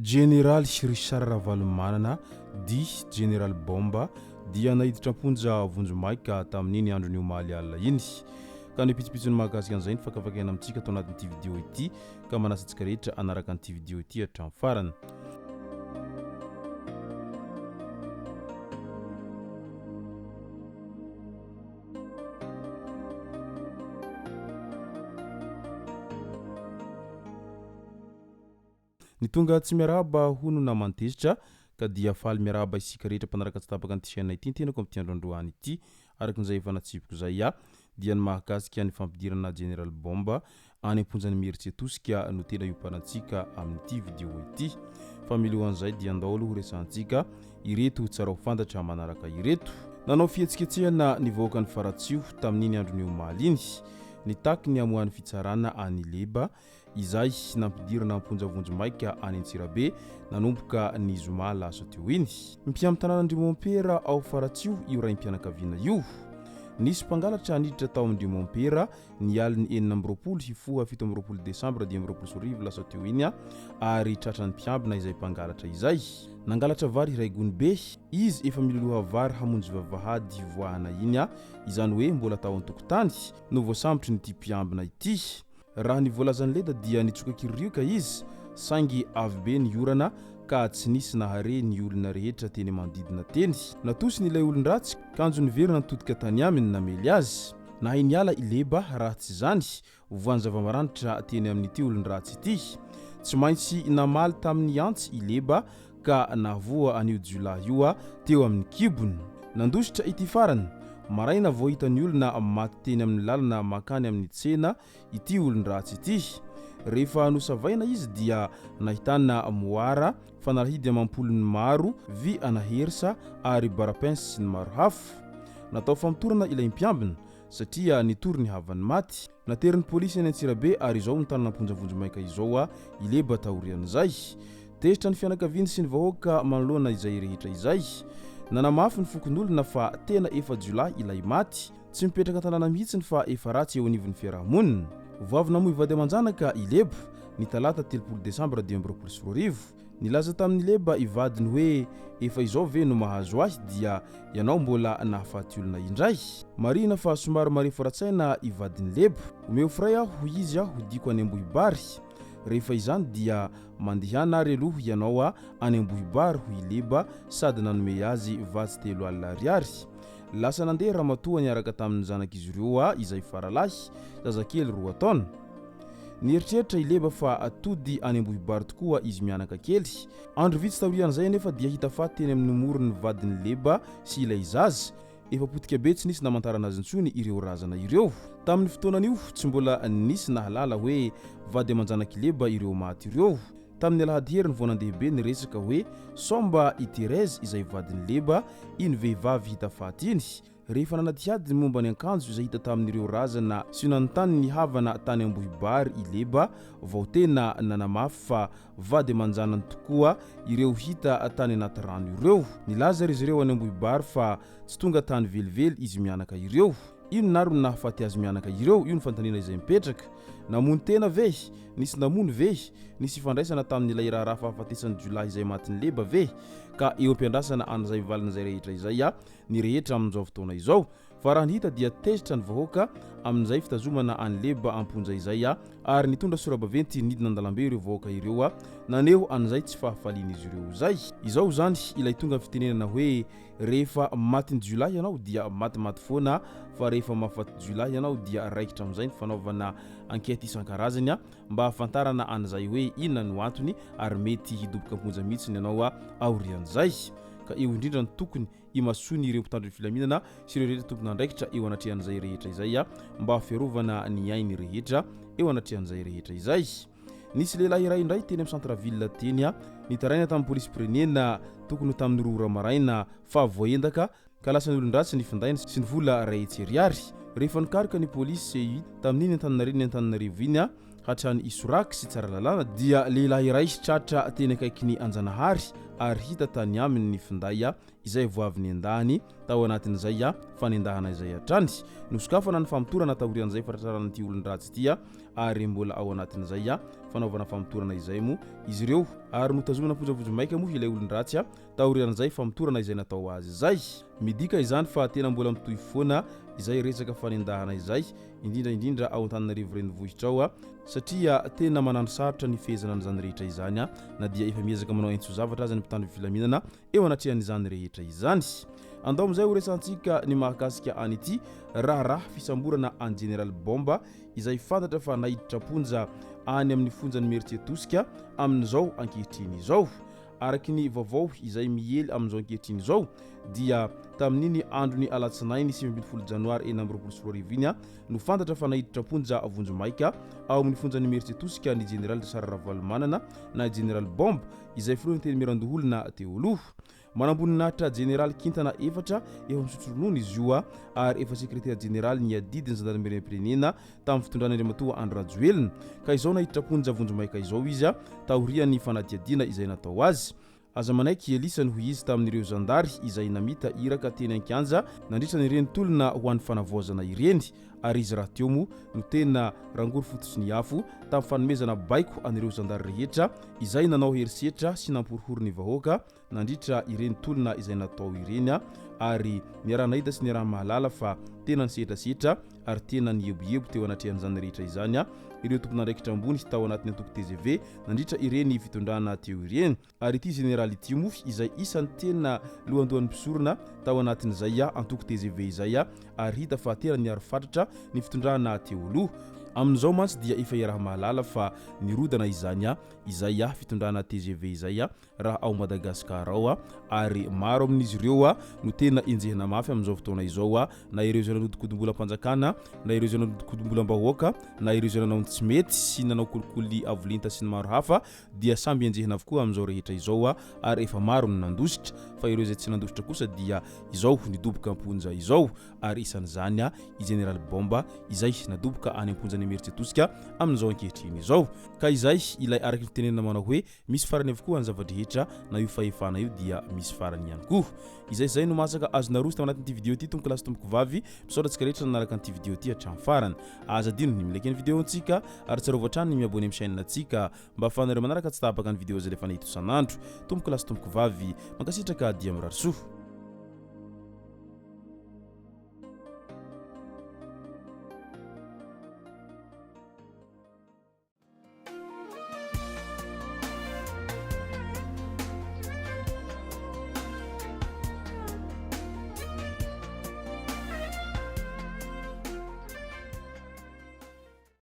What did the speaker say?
Jeneraly Richard Ravalomanana dit Jeneraly Bomba dia naiditra am-ponja vonjimaika tamin'iny andron'ny omaly alina iny. Ka ny pitsopitsony mahakasika an'izay no fakafakaina amintsika ato anatin'ity video ity ka manasa antsika rehetra hanaraka an'ity video ity hatramin'ny farany. Ny tonga tsy miarahaba hono naman-tezitra ka dia faly miarahaba isika rehetra mpanaraka tsy tapaka an'ity chaîne ity ny tenako amin'ity andro androany ity. Araka izay efa natsipiko izay aho dia ny mahakasika ny fampidirana Jeneraly Bomba any am-ponjan'i Imerintsiatosika no tena iompanantsika amin'ity vidéo ity. Fa mialohan'izay dia andao aloha horesahantsika ireto tsara ho fantatra manaraka ireto. Nanao fihetsiketsehana ny vahoakan'i Faratsiho tamin'iny andron'ny omaly iny. Nitaky ny hamoahan'ny fitsarana an'i Leba izay nampidirina am-ponja vonjimaika any Antsirabe nanomboka ny zoma lasa teo iny. Mpiamy tanànan-dry Mompera ao Faratsiho io raim-pianakaviana io. Nisy mpangalatra niditra tao amin-dry Mompera ny alin'ny 26 hifoha 27 desambra 2025 lasa teo iny ary tratran'ny mpiambina izay mpangalatra izay. Nangalatra vary iray gony be izy efa miloloha vary hamonjy vavahady hivoahana iny, izany hoe mbola tao an-tokotany, no voasambotry ny ity mpiambina ity. Raha ny voalazan'i Leda dia nitsoka kiririoka izy saingy avy be ny orana ka tsy nisy nahare ny olona rehetra teny manodidina teny. Natosiny ilay olon-dratsy kanjo niverina nitodika tany aminy namely azy. Nahay niala i Leba raha tsy izany voan'ny zava-maranitra teny amin'ity olon-dratsy ity. Tsy maintsy namaly tamin'ny antsy i Leba ka nahavoa an'io jiolahy io teo amin'ny kibony. Nandositra ity farany. Maraina vao hitan'ny olona maty teny amin'ny lalana mankany amin'ny tsena ity olon-dratsy ity. Rehefa nosavaina izy dia nahitana moara, fanalahidy amam-polony maro, vy ana hersa ary barapins sy ny maro hafa. Natao famotorana ilay mpiambina satria nitory ny havany maty. Naterin'ny polisy any Antsirabe ary izao notanana am-ponja vonjimaika izao i Leba taorian'izay. Tezitra ny fianakaviany sy ny vahoaka manoloana izay rehetra izay. Nanamafy ny fokonolona fa tena efa jiolahy ilay maty. Tsy mipetraka an-tanàna mihitsiny fa efa ratsy eo anivon'ny fiaraha-monina. Vao avy namoy vady aman-janaka i Leba, ny talata 30 desambra 2025. Nilaza tamin'i Leba i vadiny hoe efa izao ve no mahazo ahy dia ianao mbola nahafaty olona indray. Marihina fa somary marefo ara-tsaina i vadin'i Leba. Omeo frais aho hoy izy aho hodiako any Ambohibary. Rehefa izany dia mandehana ary aloha ianao any Ambohibary hoy i Leba sady nanome azy vatsy 30 ariary. Lasa nandeha ramatoa niaraka tamin'ny zanak'izy ireo izay faralahy, zazakely roa taona. Nieritreritra i Leba fa tody any Ambohibary tokoa izy mianaka kely. Andro vitsy taorian'izay anefa dia hita faty teny amin'ny moron'ny vadin'i Leba sy ilay zaza. Efa potika be tsy nisy namantarana azy intsony ireo razana ireo. Tamin'ny fotoanan'io, tsy mbola nisy nahalala hoe vady aman-janak'i Leba ireo maty ireo. Tamin'ny alahady heriny vao nandeha be ny resaka hoe sao mba i Thérèse izay vadin'i Leba iny vehivavy hita faty iny. Rehefa nanadihady ny momba ny ankanjo izay hita tamin'ireo razana sy nanontany ny havana tany Ambohibary i Leba vao tena nanamafy fa vady aman-janany tokoa ireo hita tany anaty rano ireo. Nilaza ry zareo any Ambohibary fa tsy tonga tany velively izy mianaka ireo. Inona ary no nahafaty azy mianaka ireo? Io no fanontaniana izay mipetraka. Namono tena ve? Nisy namono ve? Nisy ifandraisana tamin'ilay raharaha fahafatesan'ny jiolahy izay matin'i Leba ve? Ka eo am-piandrasana an'izay valin'izay rehetra izay ny rehetra amin'izao fotoana izao. Fa raha ny hita dia tezitra ny vahoaka amin'izay fitazomana an'i Leba am-ponja izay ary nitondra sora-baventy nidina an-dalambe ireo vahoaka ireo naneho an'izay tsy fahafalian'izy ireo izay. Izao izany ilay tonga fitenenana hoe rehefa matin'ny jiolahy ianao dia matimaty foana fa rehefa mahafaty jiolahy ianao dia raikitra amin'izay ny fanaovana enquête isan-karazany mba hahafantarana an'izay hoe inona no antony ary mety hidoboka am-ponja mihitsy ianao aorian'izay. Ka eo indrindra no tokony imasoany ireo mpitandro ny filaminana sy ireo rehetra tompon'andraikitra eo anatrehan'izay rehetra izay mba fiarovana ny ainy rehetra eo anatrehan'izay rehetra izay. Nisy lehilahy iray indray teny amin'ny centre ville teny nitaraina tamin'ny polisim-pirenena tokony ho tamin'ny 2 ora maraina fa voaendaka ka lasan'ny olon-dratsy ny findainy sy ny vola 100 ariary. Rehefa nikaroka ny polisy CI tamin'iny Antaninarenina Antananarivo iny hatrany Isoraka sy Tsaralalàna dia lehilahy iray tratra teny akaikin'i Anjanahary. ary hita tany aminy ny finday izay vao avy nendahany tao anatin'izay fanendahana izay hatrany. Nosokafana ny famotorana taorian'izay fatratrarana ity olon-dratsy ity ary mbola ao anatin'izay fanaovana famotorana izay moa izy ireo ary notazomina am-ponja vonjimaika moa ilay olon-dratsy taorian'izay famotorana izay natao azy izay. Midika izany fa tena mbola mitohy foana izay resaka fanendahana izay, indrindra indrindra ao Antananarivo renivohitra ao, satria tena manano sarotra ny fehezana an'izany rehetra izany na dia efa miezaka manao aintso-zavatra aza ny mpitandro filaminana eo anatrehan'izany rehetra izany. Andao amin'izay ho resahantsika ny mahakasika an'ity raharaha fisamborana an'i Jeneraly Bomba izay fantatra fa naiditra am-ponja any amin'ny fonjan'i Imerintsiatosika amin'izao ankehitriny izao. Araky ny vaovao izay miely amin'izao ankehitriny izao dia tamin'iny andron'ny alatsinainy 19 janoary 2026 iny no fantatra fa naiditra am-ponja vonjimaika ao amin'ny fonjan'i Imerintsiatosika ny jeneraly Richard Ravalomanana na jeneraly Bomba izay filohan'ny Antenimierandoholona teo aloha. Manamboninahitra jeneraly kintana efatra efa misotro ronono izy io ary efa sekretera jeneraly niadidy ny zandarimeriam-pirenena tamin'ny fitondrana Andriamatoa Andry Rajoelina ka izao naiditra am-ponja vonjimaika izao izy taorian'ny fanadihadiana izay natao azy. Aza manaiky elisany hoy izy tamin'ireo zandary izay namita iraka teny an-kianja nandritra an'ireny tolona ho an'ny fanavaozana ireny ary izy rahateo moa no tena rangory fototry ny afo tamin'ny fanomezana baiko an'ireo zandary rehetra izay nanao herisetra sy nampihorohoro ny vahoaka nandritra ireny tolona izay natao ireny ary niaraha-nahita sy niaraha-mahalala fa tena nisetrasetra ary tena nieboebo teo anatrehan'izany rehetra izany ireo tompon'andraikitra ambony tao anatin'ny antoko tgv nandritra ireny fitondrana teo ireny. Ary ity jeneraly ity moa izay isan'ny tena lohandohan'ny mpisorona tao anatin'izay antoko tgv izay ary hita fa tena niaro fatratra ny fitondrana teo aloha. Amin'izao mantsy dia efa iaraha-mahalala fa nirodana izany izay fitondrana tgv izay raha ao Madagascar ao ary maro amin'izy ireo no tena enjehina mafy amin'izao fotoana izao na ireo izay nanodinkodim-bolam-panjakana na ireo izay nanodinkodim-bolam-bahoaka na ireo izay nanao ny tsy mety sy nanao kolikoly avo lenta sy ny maro hafa dia samby enjehina avokoa amin'izao rehetra izao ary efa maro ny nandositra fa ireo izay tsy nandositra kosa dia izao nidoboka am-ponja izao ary isan'izany i Jeneraly Bomba izay nadoboka any am-ponjan'i Imerintsiatosika amin'izao ankehitriny izao ka izay ilay araka ny fitenenana manao hoe Misy farany avokoa ny zava-drehetra na io fahefana io dia misy farany ihany koa. Izay izay no masaka azo naroso tao anatin'ity vidéo ity tompoko lahy sy tompoko vavy. Misaotra antsika rehetra nanaraka an'ity vidéo ity hatramin'ny farany. Aza adino ny mi-like ny vidéo ntsika ary tsarovy hatrany ny mi-abonner amin'ny chaîne ntsika mba ahafahanareo manaraka tsy tapaka ny vidéo izay alefanay eto isan'andro. Tompoko lahy sy tompoko vavy, mankasitraka dia mirary soa.